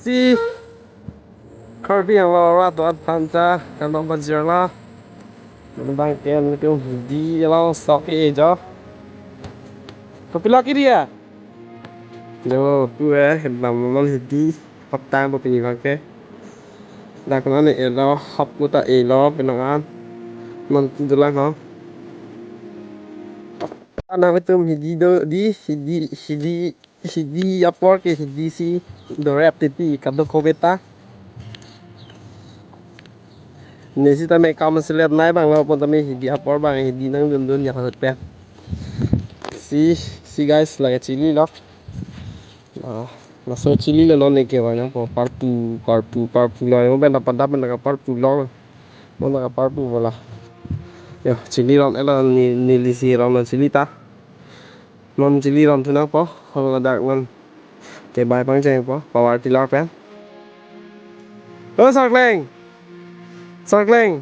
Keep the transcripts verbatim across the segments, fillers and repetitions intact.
Si Karbi Anglong arat do-an aphan ta kardom pajirlo. Bang ke nelitum hidi along sok e jo. Kopilo kiri ya? Jo, tu eh, kedam non hidi, haptang po pini bang ke. Dak non elo, hap kuta elo, penang an. Non dulang ho. Nelitum hidi do, di, hidi, hidi, hidi apor ke hidi si dorep titi kadokave ta. Ne sitame kam selet nai bang lo pon tame hidi apor bang hidi nangdundun ya ahut pen. Si, si guys, lake chili lo. Ah, laso chili lo non ne ke bang po parpu, parpu, parpu lo. Mo pen dapat dapat naka parpu lo. Mo naka parpu bola. Yo, chili ron elo ni, neli si ron lo chili ta. Non chili ron thu nangpo, ho ladak non. Ke bai pangcheng po, power tiller pen. O Sarkleng. Sarkleng.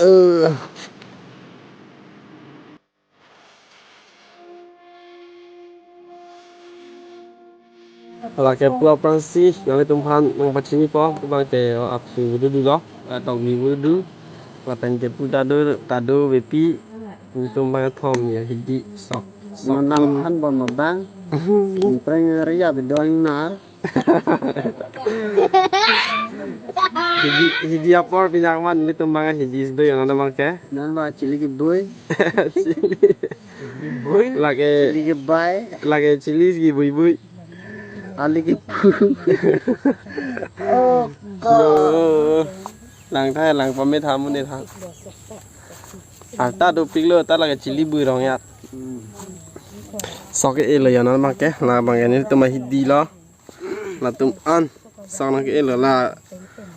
Eh. Lake pu aphrangsi, nanglitum aphan nangpachini po, bang ke, o, aphu vududu lo, eh, tokbi vududu, lapen ke pu ta do, ta do vepi, nelitum bang thom ya, hidi, sok, sok. Manang phan bon mabang, preng area bedoing nar. Hidi, hidi apor pinjak man, nelitum bang hidi sedo ya, nana bang ke. Nang bang chili kebui. Chili. Lake, lake chili si bui bui. Ali ke pu. Oh, God. Lang thai, lang pame thamu ne thang. Arta do piklo, ta lake chili bui rong ya. Sok e lo ya non bang ke, la bang ke nelitum hidi lo. Latum an, sok nang ke lo la.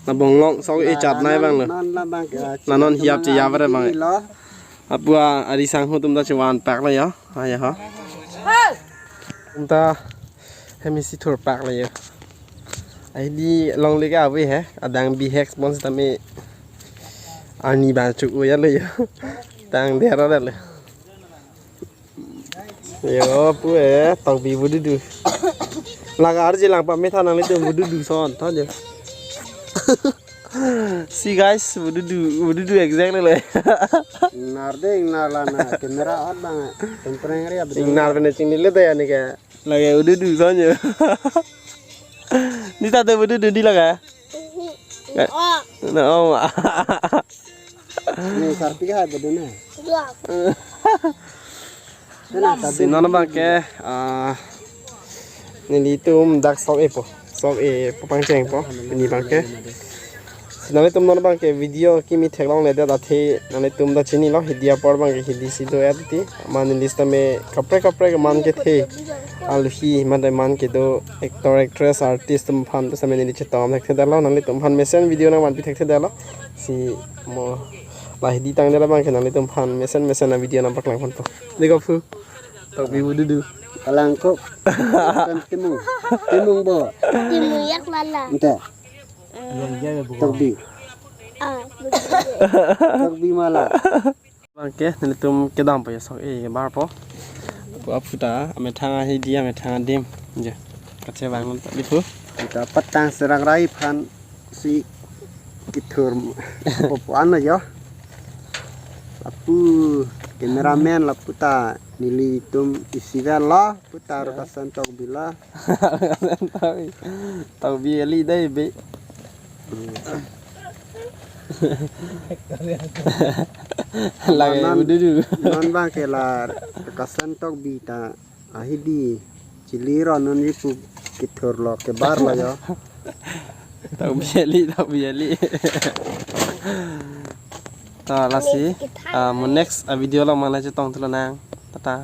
La bonglong sok e chat nai bang lo. Non la bang ke, la non hiap che ya bare bang. Lo. Apua ari sang hu tum ta chevan pak lo ya. Aya ha. Tum ta hemi si thur pak lo ya. Ai di longle ke ave he, adang bi hex bon sitame ani bang chuk ya lo ya. Tang dera lo. Yo, pu e, tokbi vududu. Laga arje lang pame tha nanglitum vududu son, tha je. Si guys, vududu, vududu exactly le. Nar de, nar la na, camera on bang, tempreng ri abdi. Nar bene chingni le de ani ke. Lake vududu son je. Ni ta de vududu di lake. Na, oh. Ni sarpi ka hai bedo na. Dua. Si non bang ke, ah, nelitum dak sok e po. Sok e po pangcheng po. Ni bang ke. Si nanglitum non bang ke video kimi theklong le dat athe nanglitum ta chini lo hidi apor bang ke hidi si do et ti. Man neli sitame kaprek kaprek man kethe. Alhi man dai man kedo actor actress artist atum aphan sitame neli chetom thekthe detlo nanglitum aphan mesen video nangvanpi thekthe detlo. Si mo la hidi tangdet abang ke nanglitum aphan mesen mesen a video nangpaklang ponpo. Dei ko phu. Tokbi vududu. Kalangkok. Kan timung. Timung bo. Timung yak lala. Ente. Tokbi. Ah, betul. Tokbi mala. Bang ke, nelitum kedam po ya sok e bar po. Pu aphu ta, amethang ahidi, amethang adim. Je. Kache bang non ta di phu. Kita petang serang rai phan si kithur popo ano yo. Lapu cameraman lapu ta nelitum isivel lo, pu ta ro kasan tokbi lo. Tokbi eli dei be. Lake non, vududu. Non bang ke la kasan tokbi ta ahidi chili ron non ripu kithur lo kebar lo yo. Tokbi eli, tokbi eli. Ta lasi, ah, mo next, ah, video lo mana chetong thu lonang. Tata.